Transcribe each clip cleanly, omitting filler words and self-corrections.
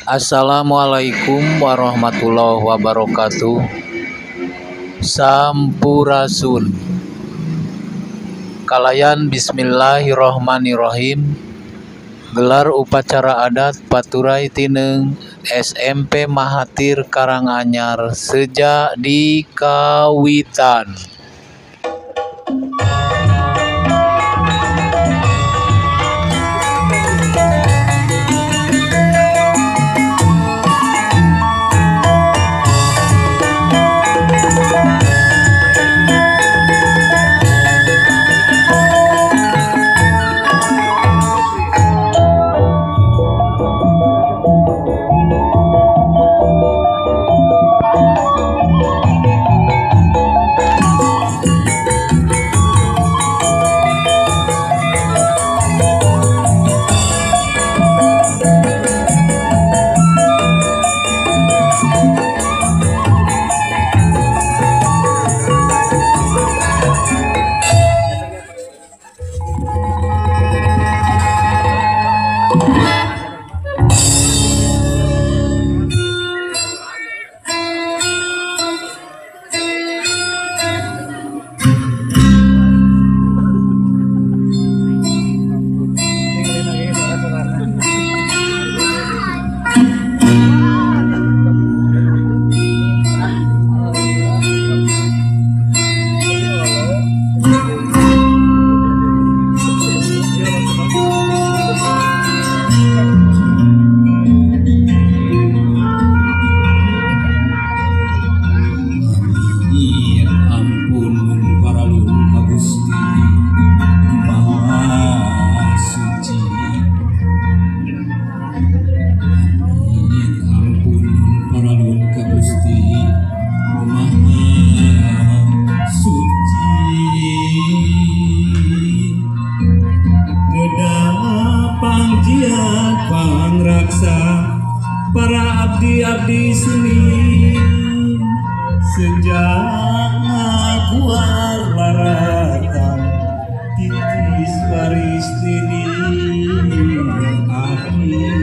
Assalamualaikum warahmatullahi wabarakatuh. Sampurasun. Kalayan bismillahirrahmanirrahim. Gelar upacara adat Paturai Tineung SMP Mahathir Karanganyar sejak di kawitan. Para abdi-abdi seni sejak ngakuar laratan titis baris tini akhir.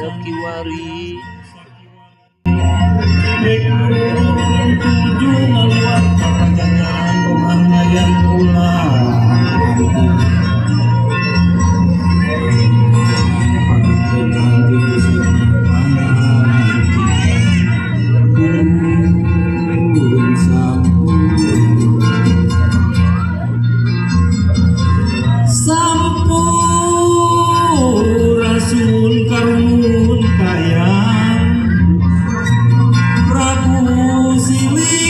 Sakiwari tujuh ngaluat pajajaran rumah yang pulang. Sampurasun karunun kayang Prabu Siliwangi.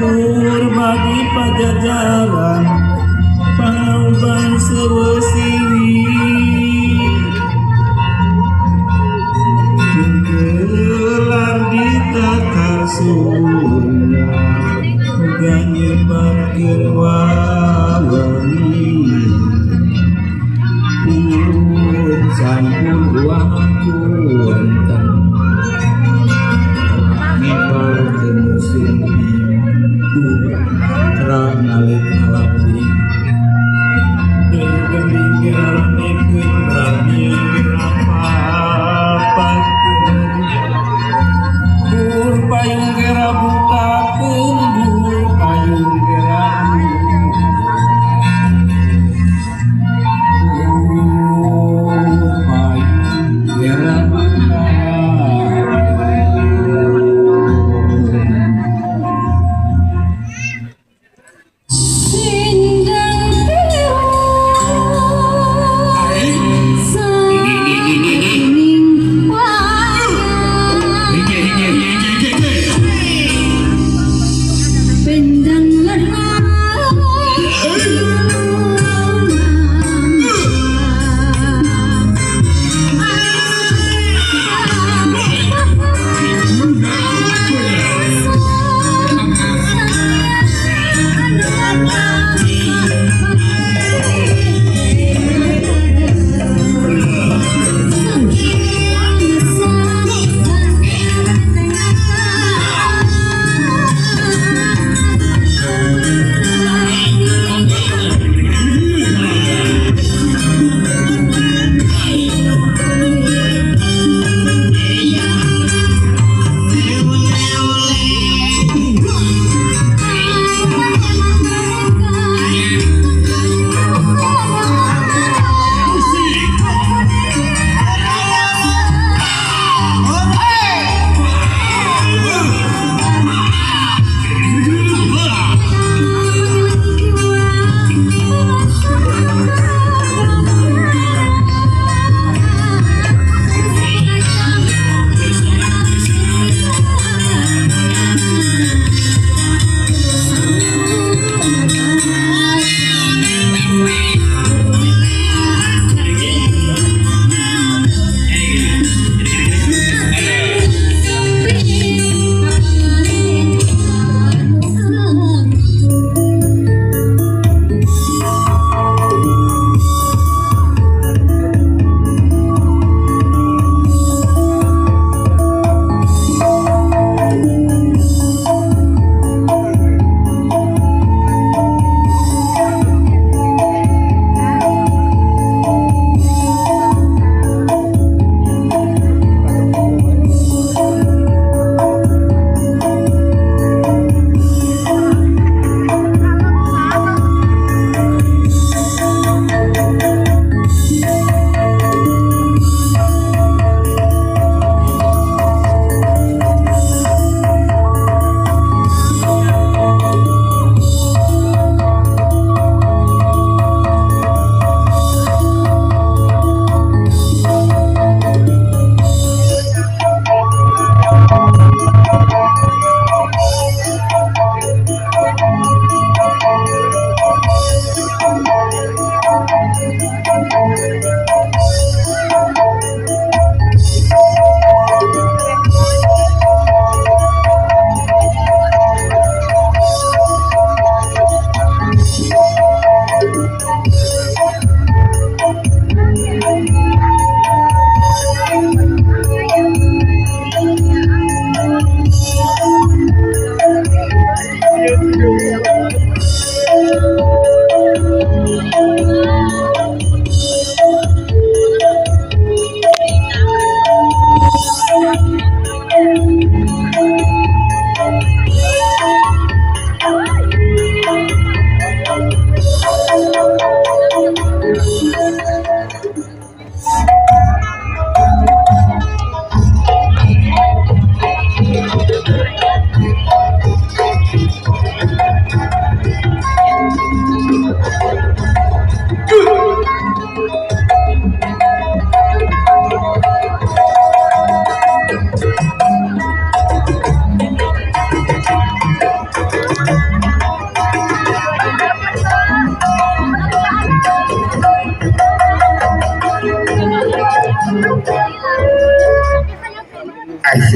Luhur bagi pajajaran pangauban sewesiwi. Gelar di tatar Sunda muga nyebarkeun wawengi. Pun sampun wapunten ngebarkeun musim putra ngalit ngalapi deung gending geramekeun brami gerapapakeun payung gerabu.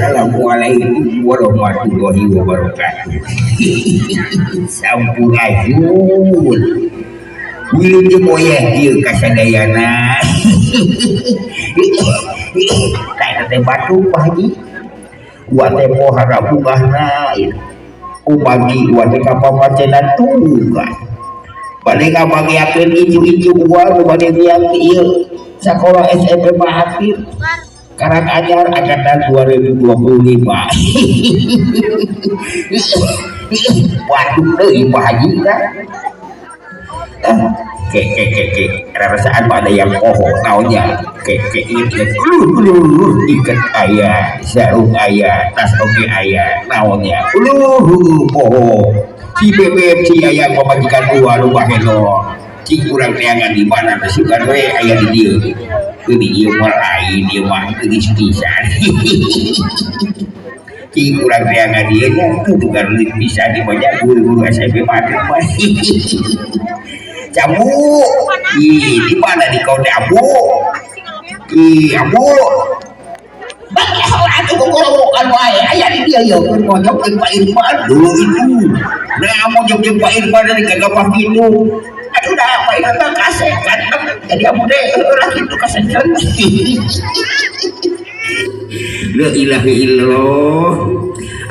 Assalamualaikum warahmatullahi wabarakatuh. Sampurasun. Wilujeng moyeh ieu kasadayana. Tah teh batu Pak Haji. Wa teh pohara bungahna ieu. Kubagi wa teh ka pamacenan tugas. Bade ngabagiakeun icu-icu gua nu bade miang ieu sakola SMP Mahathir Karanganyar angkatan 2025. Waduh deui Pak Haji tah. Ke ke ke ke rarasaan mah ada yang poho naonnya. Ke ke ieu uluh iket aya, sarung aya, tas oge aya, naonnya. Uluh poho. Si bebek si aya pamajikan dua nu baheno. Cing urang neangan di mana teh sugan we aya di dieu. Di ieu mah lain ieu mah geulis pisan. Cing urang neangan dieu nya tukar leuwih pisan di banyak guru-guru SMP mah. Cabu, ih di mana di kau teh abu? Ih abu. Atuh kokorowokan wae aya di dieu yeuh keur monyok jeung Pak Irfan dulu itu. Nah monyok jeung Pak Irfan dari gagapah kitu. Aduh dah Pak Irfan mah kasep ganteng jadi abu teh heueuh kitu kasep. La ilaha illallah.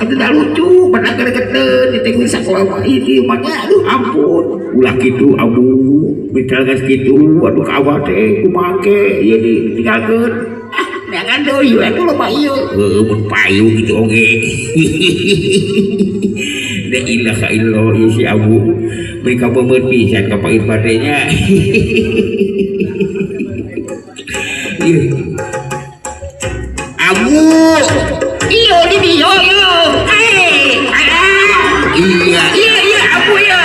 Aduh dah lucu pada gregeteun ditengok sakola mah ieu mah aduh ampun. Ulah kitu abu mital geus kitu aduh ka abah teh kumaha ge ieu ditinggalkeun. Ah neangan deui we atuh loba ieu. Heueuh mun payu kitu oge. La ilaha illallah ieu si abu. Beri kabebeut pisan ka Pak Irfan teh nya. Abu iyo di dieu ieu. Iya iya iya abu ieu.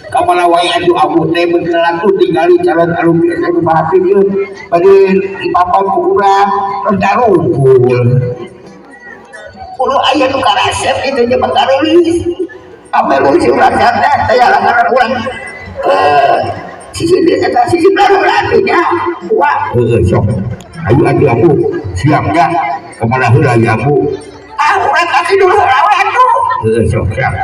Kamana wae atuh abu teh beneran tuh tingali calon alumni SMP Mahathir ieu bade dipapan ku urang terus darumpul. Kudu aya nu karasep kitu nya bakarulis. Amelulis urang sadar teh langgaran urang. Sisi eta sisi barulah nya. Wah, heueuh sok. Ayo atuh abu siap nya. Kamana heula ya abu? Ah urang ka kidul heula we atuh. Heueuh sok siap.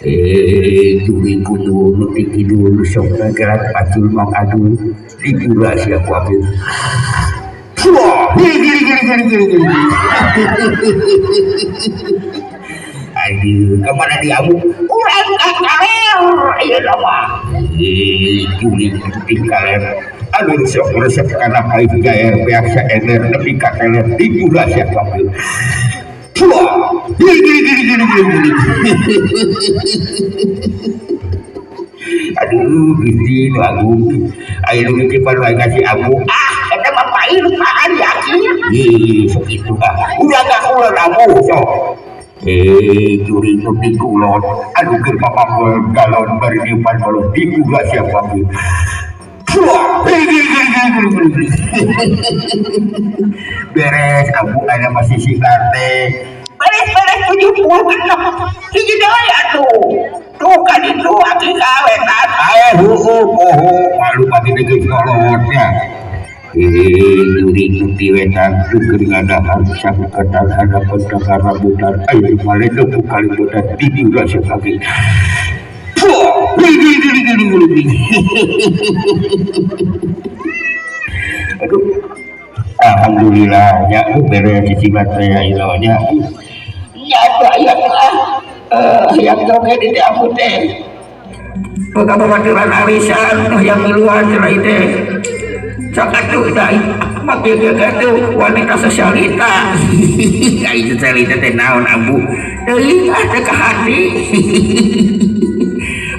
Juri kudu nu ti kidul sok gerak pacul mang adul dipura sia ku abdi. Wah, gini gini gini gini gini. Aduh, kemana dia abu? Urang ka kaler ieu mah. Juri ti kaler. Aduh sok resep kana paling gaer beak saener nepi ka teler dipura sia ku abdi. Wah, gini gini gini gini gini. Aduh, Gusti nu agung. Aya nu titipan wae ka si abu. Ah, eta mah Pak Irfan yakin. Ih, sok kitu ah. Udah ka kulon abu sok. Juri nu di kulon. Aduh keur papapol galon bari diupan balon dipura sia ku abdi. Wah, gini gini gini gini gini. Beres abu ada masih si teh. Beres-beres 76. Hiji deui atuh. Tuh kan itu aki kawetan. Ae heueuh poho malu pati geus ngolotnya. Juri nu ti wetan keur ngadahar saketan hadapan ka rambutan. Ayo maledo ku kalibutan dipura sia ku abdi. Wah, gini gini gini gini gini. Aduh. Alhamdulillah nya beres cicilan teh ieu nya. Nya atuh aya ah. Hayang joget di teh ampun teh. Boga babaturan arisan hayang miluan cenah ieu teh. Sok atuh da mah kieu atuh wanita sosialita. Ai sosialita teh naon abu? Teuing ah teh ka hati.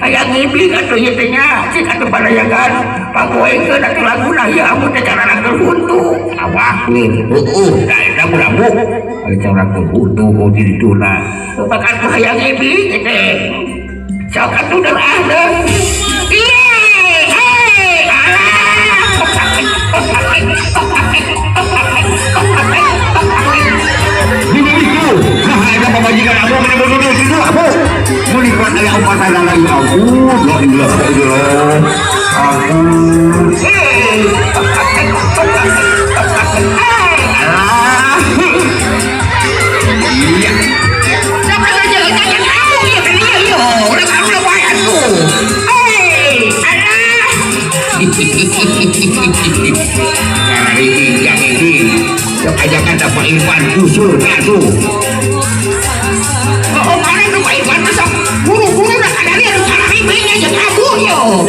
Hayang ngibing atuh ieu teh nya cik atuh padayagan pagoekeun atuh laguna ieu amun teh cara rangkeul huntu. Awak heueuh da eta mun abu. Ari cara rangkeul huntu oh di dituna. Bakan hayang ngibing teh. Sok atuh deur ah deur. Ih, hei, alah. Dulu nah ada pamajikan abu meni dulu itu abu. Muni kuat aya upacara lagi abu. La ilaha illallah. Abu. Hei. Alah. Iya. Siapa saja jangan kamu ya kan iya iya. Udah kamu udah wae atuh. Hei, alah. Karena ini yang ini sok ajakan dapat Irfan usul atuh. Oh, mana tuh Pak Irfan masuk buru-buru dah kadari anu kararibenya jeung abu yo.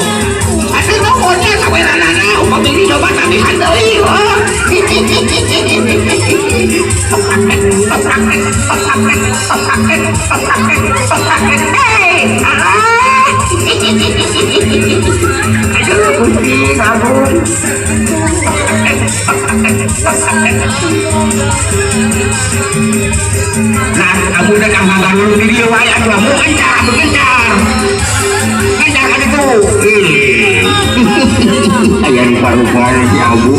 Atuh nuhun nya saweranana upami dicoba tambihan deui heuh. Hei, alah. Aduh, Gusti ampun. Nah, aku udah kangkang dulu di dia wae atuh amu gencar, gencar. Gencar kan itu. Ih. Aya rupa-rupa si Abu.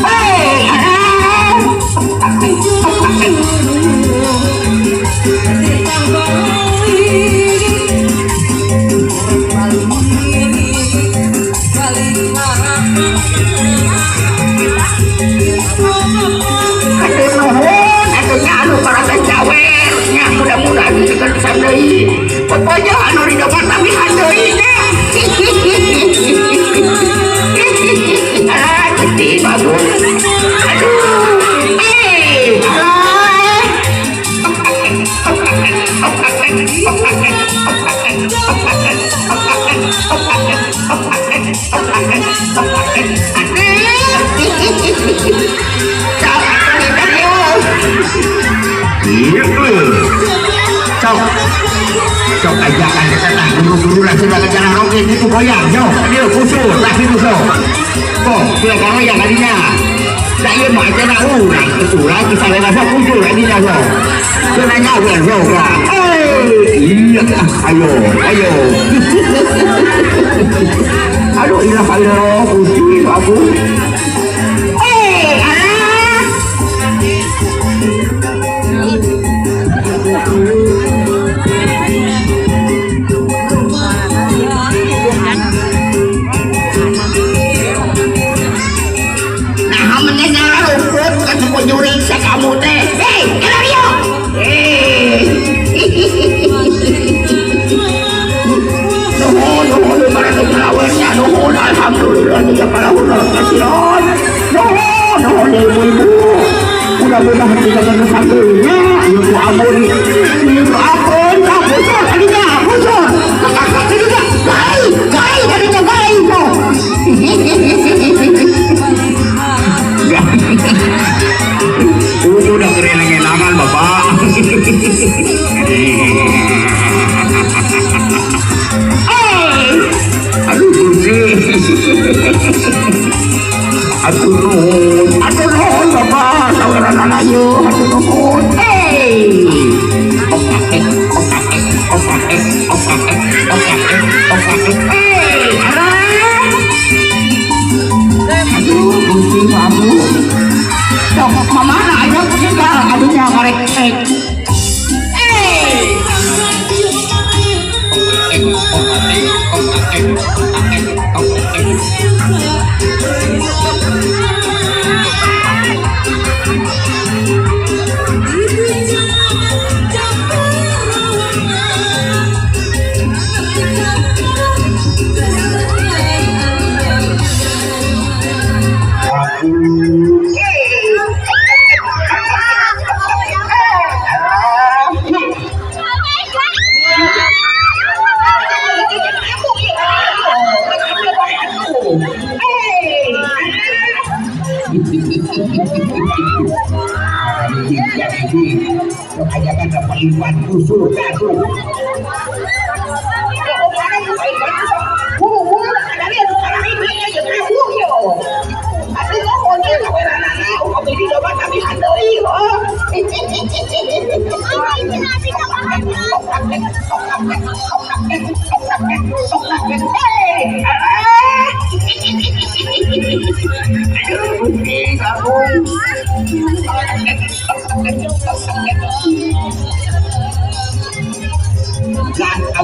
Hei, alah. Aduh nuhun, atuh nya anu parasa cawer nya mudah-mudahan ditekan deui. Pokoknya anu didapat tambihan deui nya. Ah, Gusti bagus. Aduh. Eh, alah. Sok, sok ajakan kita tah guru-guru lah sudah ke jalan roket itu goyang, yo, dia kusur, lah itu sok. Kok, dia goyang kadinya. Tak iya mah aja urang, urang bisa lewat sok kusur kadinya sok. Dia nanya urang sok lah. Iya, ayo, ayo. Aduh, ilah ilah, Gusti aku. Alah. Nah, menenya rumput kan nyuri kamu teh. Hei, kelario. Hei. Nuhun, nuhun para pelawernya, nuhun alhamdulillah tiga para hunor kasihan. Nuhun, nuhun ibu-ibu. Mudah-mudahan kita kesatunya. Ibu ampun, ibu ampun, ampun, adinya, ampun. Kakak juga, gai, gai, adinya gai. Udah keren-enakan bapak. Aduh Gusti. Aduh nuhun, aduh nuhun bapak, saweranana ieu, aduh nuhun. Aduh Gusti abu. Sok mamana aja juga aduhnya karek.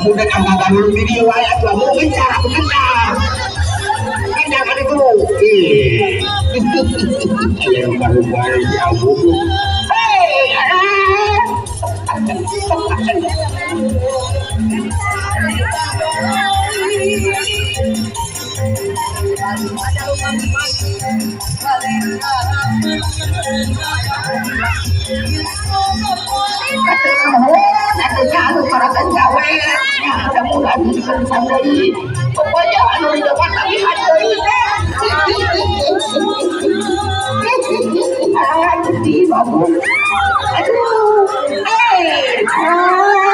Abu dek angkat dulu di dieu wae atuh abu gencar abu gencar. Gencar ka ditu. Ih. Aya rupa-rupa si abu. Hei, pokoknya anu di depan tapi deui teh. Aduh, aduh. Eh. Nah,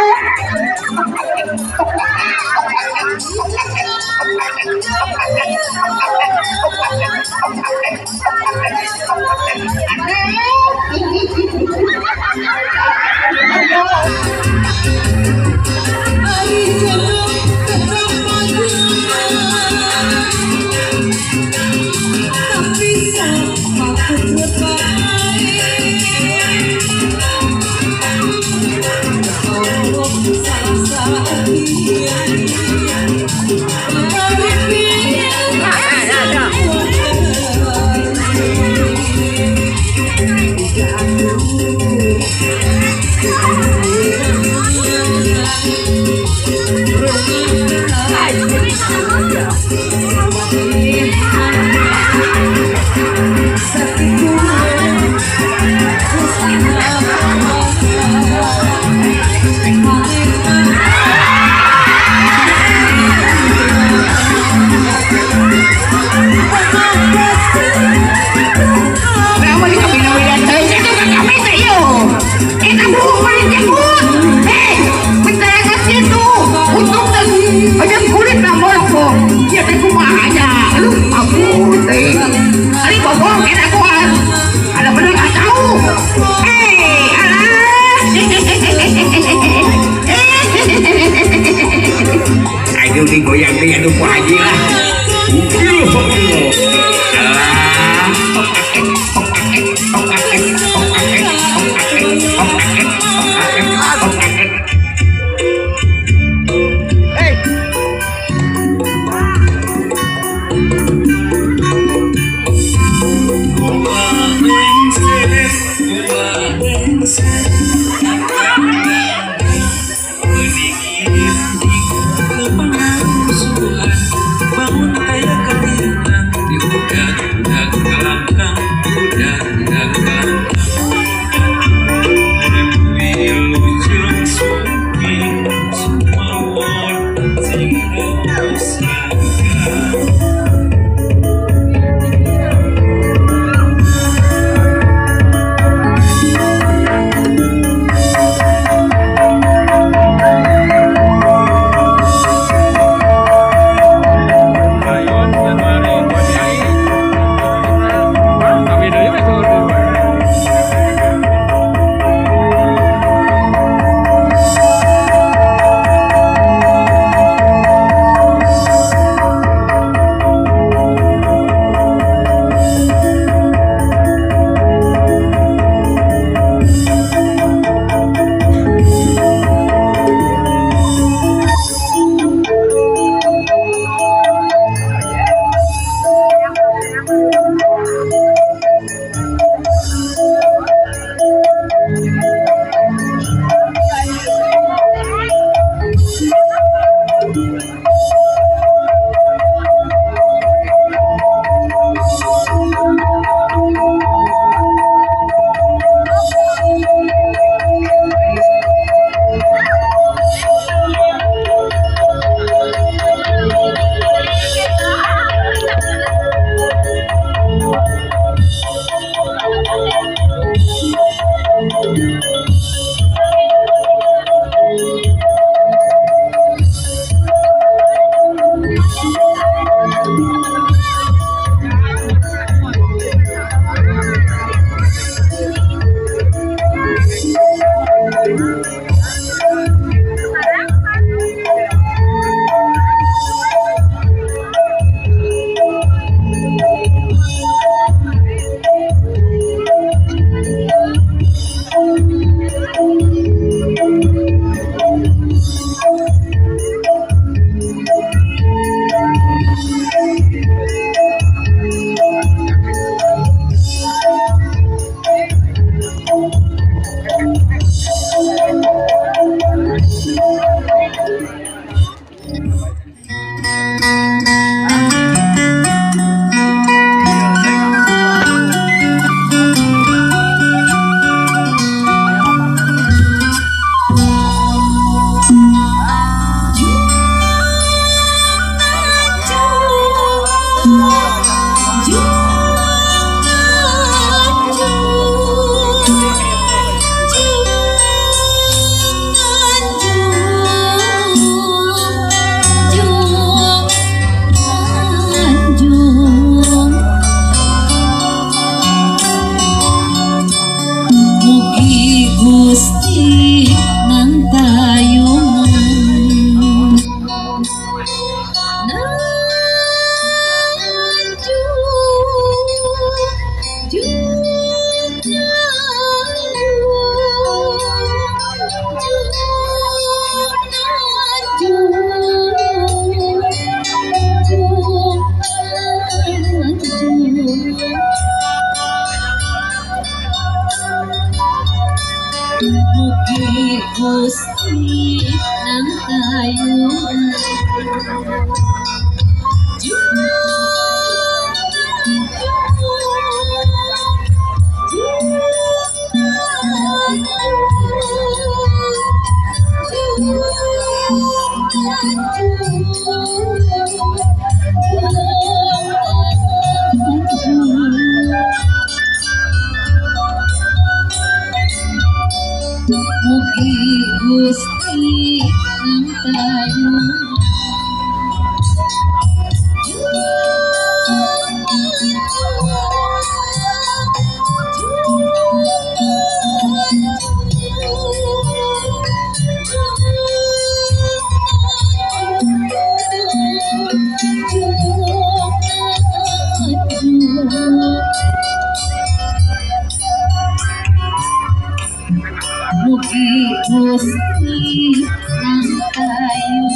Gusti nangkayu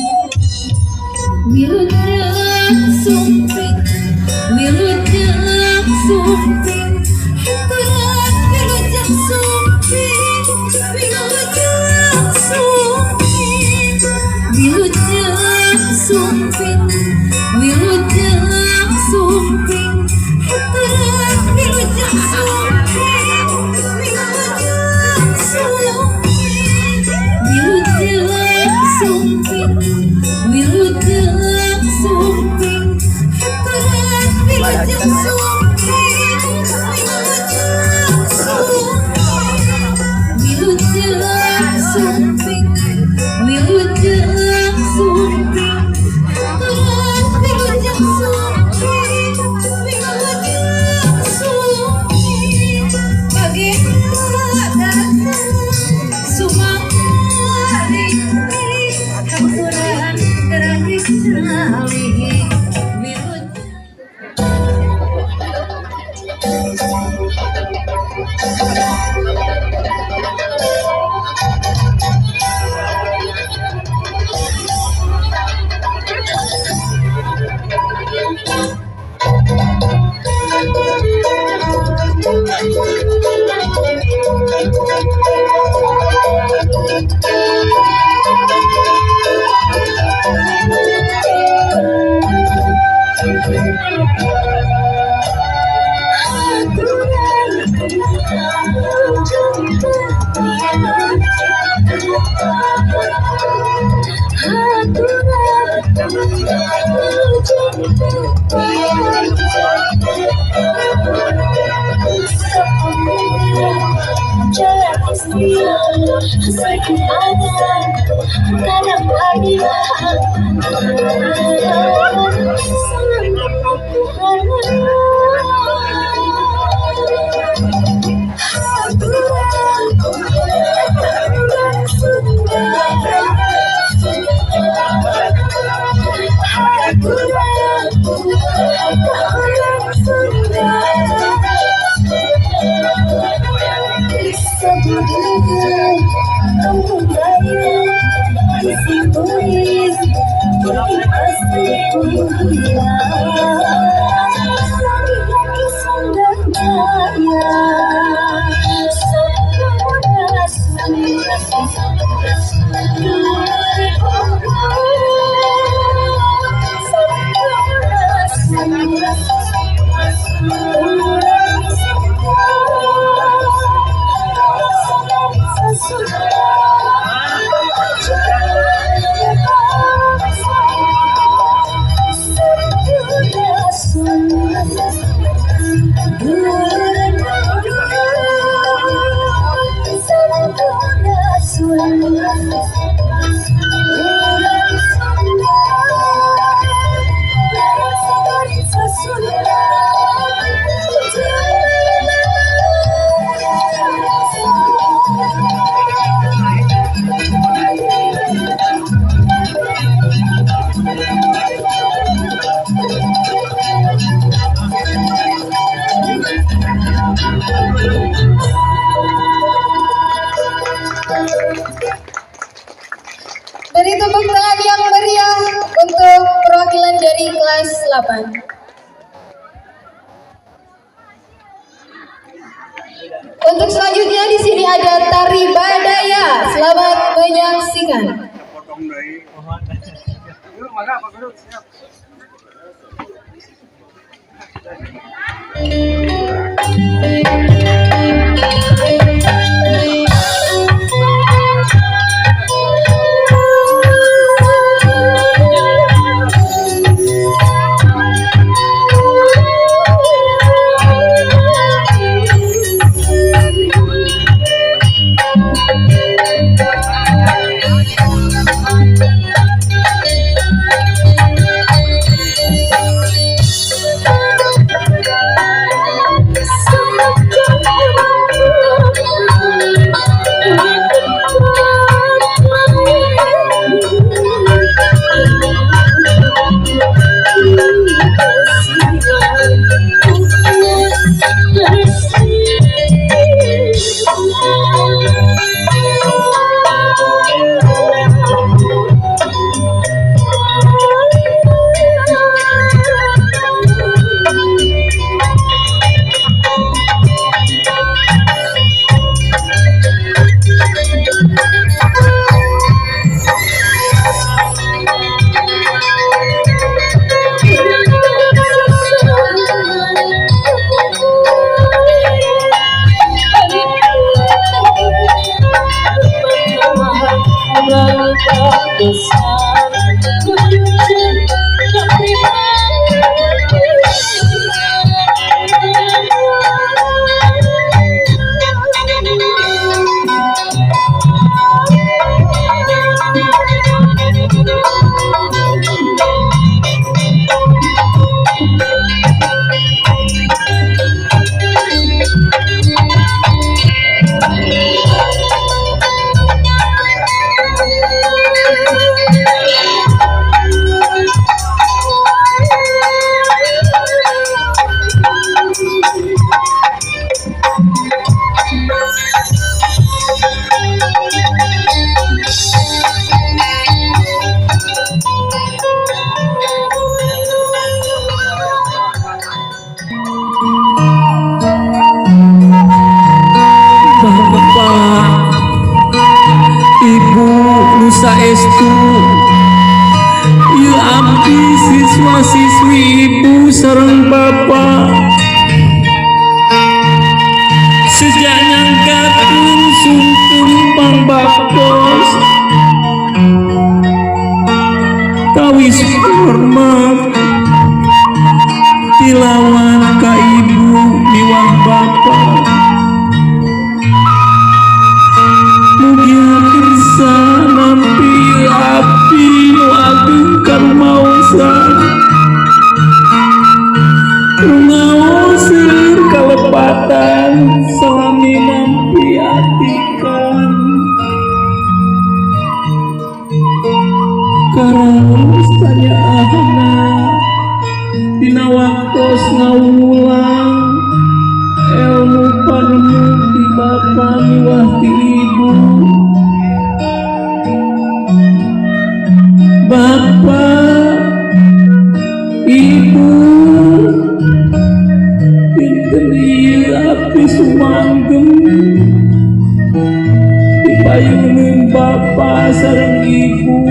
wilujeng sumping wilujeng sumping haturan wilujeng sumping wilujeng sumping wilujeng sumping wilujeng sumping haturan wilujeng sumping wilujeng sumping wilujeng sumping wilujeng sumping haturan wilujeng sumping wilujeng sumping wilujeng sumping wilujeng sumping haturan wilujeng sumping wilujeng sumping bagena datang sumangga haturan gratis salih wilujeng. Beri tepuk tangan yang meriah untuk perwakilan dari kelas 8. Untuk selanjutnya di sini ada tari Badaya. Selamat menyaksikan. Sumangga. Saestu ieu abdi siswa-siswi ibu sareng bapa sejak nyanggakeun sungkem pangbaktos tawis hormat tilawan ka ibu miwah bapa mugia kersa nampi abdi nu ageng karumaosan rumaos seueur kalepatan salami nampi atikan karaos tanyaahna dina waktos ngawulang ilmu panemu ti bapa miwah ti ibu. Bapa, ibu, dinten ieu abdi sumanggem dipayuneun bapa sareng ibu.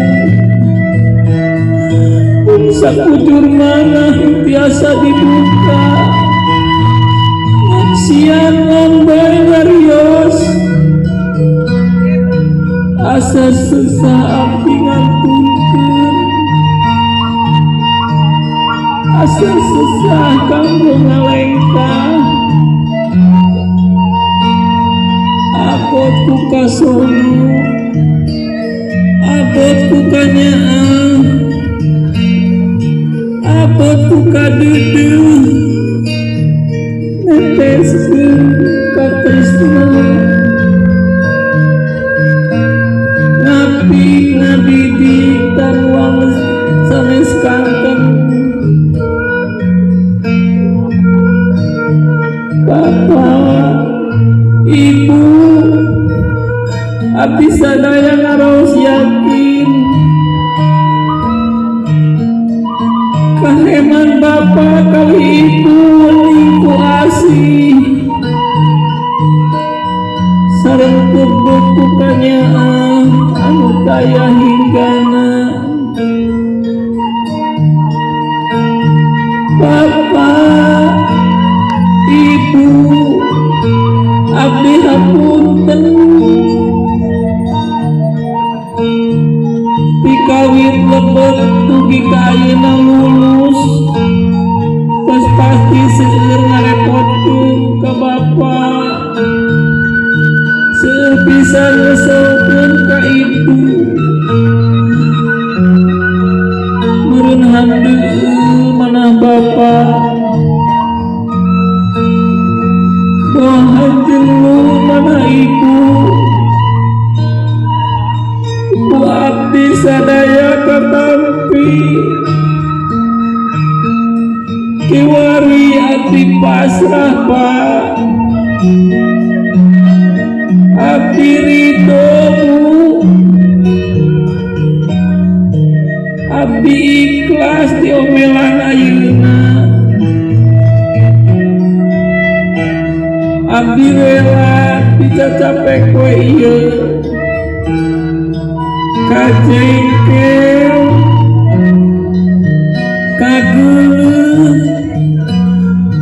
Pun sakujur manah tiasa dibuka maksiat lambai ngarios asa susah abdi ngantunkeun asa susah kanggo ngalengkah abot ku kasono abot ku kanyaah abot ku kadeudeuh neteskeun katresna ngapi ngadidik tanuang sanes kanten bapa ibu abdi sadaya ngaraos yakin kaheman bapa kali ibu wening ku asih sareng kubuk ku kanyaah anu taya hinggana. Bapa ibu abdi hapunten pikawit lebet dugi ka ayeuna lulus tos pasti seueur ngarepotkeun ka bapa seueur pisan ngeselkeun ka ibu meureun handeueul manah bapa boh hanjeulu manah ibu ku abdi sadaya katampi kiwari abdi pasrah Pak abdi ridho Bu abdi ikhlas diomelan ayeuna abdi rela dicacapek we ieu kajengkel kageuleuh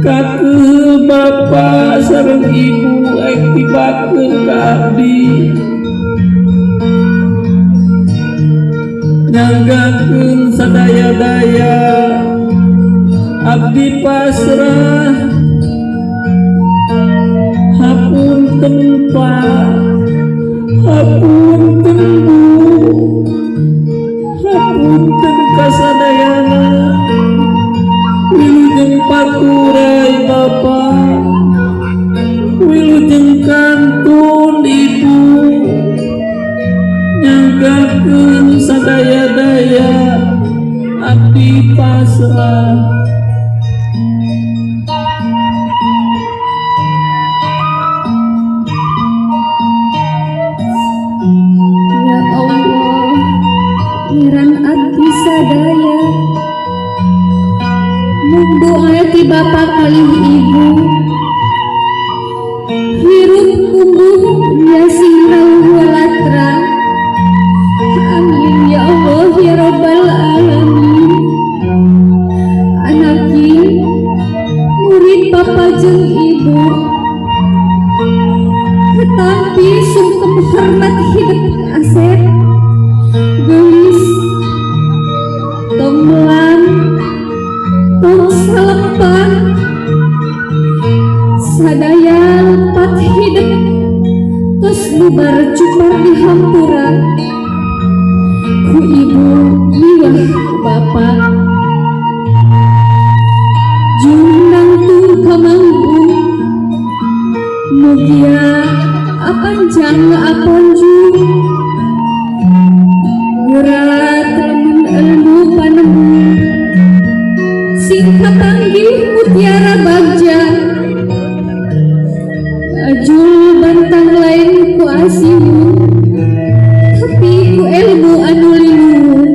kakeuh bapa sareng ibu ek dibakeun ka abdi nyanggakeun sadaya-daya abdi pasrah hapunten Pak hapunten Bu hapunten kasadayana wilujeng paturai bapa wilujeng kantun ibu nyanggakeun sadaya-daya abdi pasrah. Ya Allah, Pangeran abdi sadaya mung doa ti bapa kalih ibu hirup kumbuh nya sing walatra. jeung ibu. Tetapi sungkem hormat hidup Asep geulis, tong melang, tong salempang, sadaya lepat hidup tos bubar cupar dihampura ku ibu miwah ku bapa. Jung nangtung kamanggung, mugia apanjang apanjung, geura telemen ilmu panemu, sing kapanggih mutiara bagja. Ajul bantang lain ku asimu, tapi ku ilmu anu liluhur.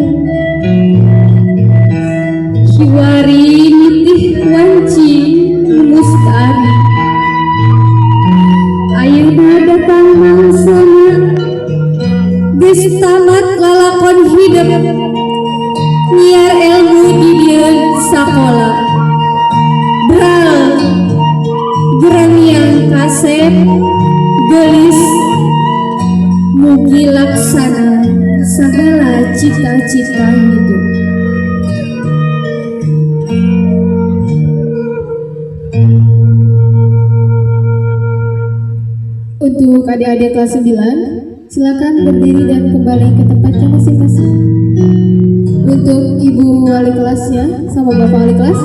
Kiwari nitih wanci mustari, ayeuna datang mangsana, geus tamat lalakon hidup, nyiar ilmu di dieu sakola. Bral geraniang kasep geulis, mugi laksana segala cita-cita hidup. Untuk adik-adik kelas 9, silakan berdiri dan kembali ke tempatnya masing-masing. Untuk ibu wali kelasnya sama bapak wali kelas,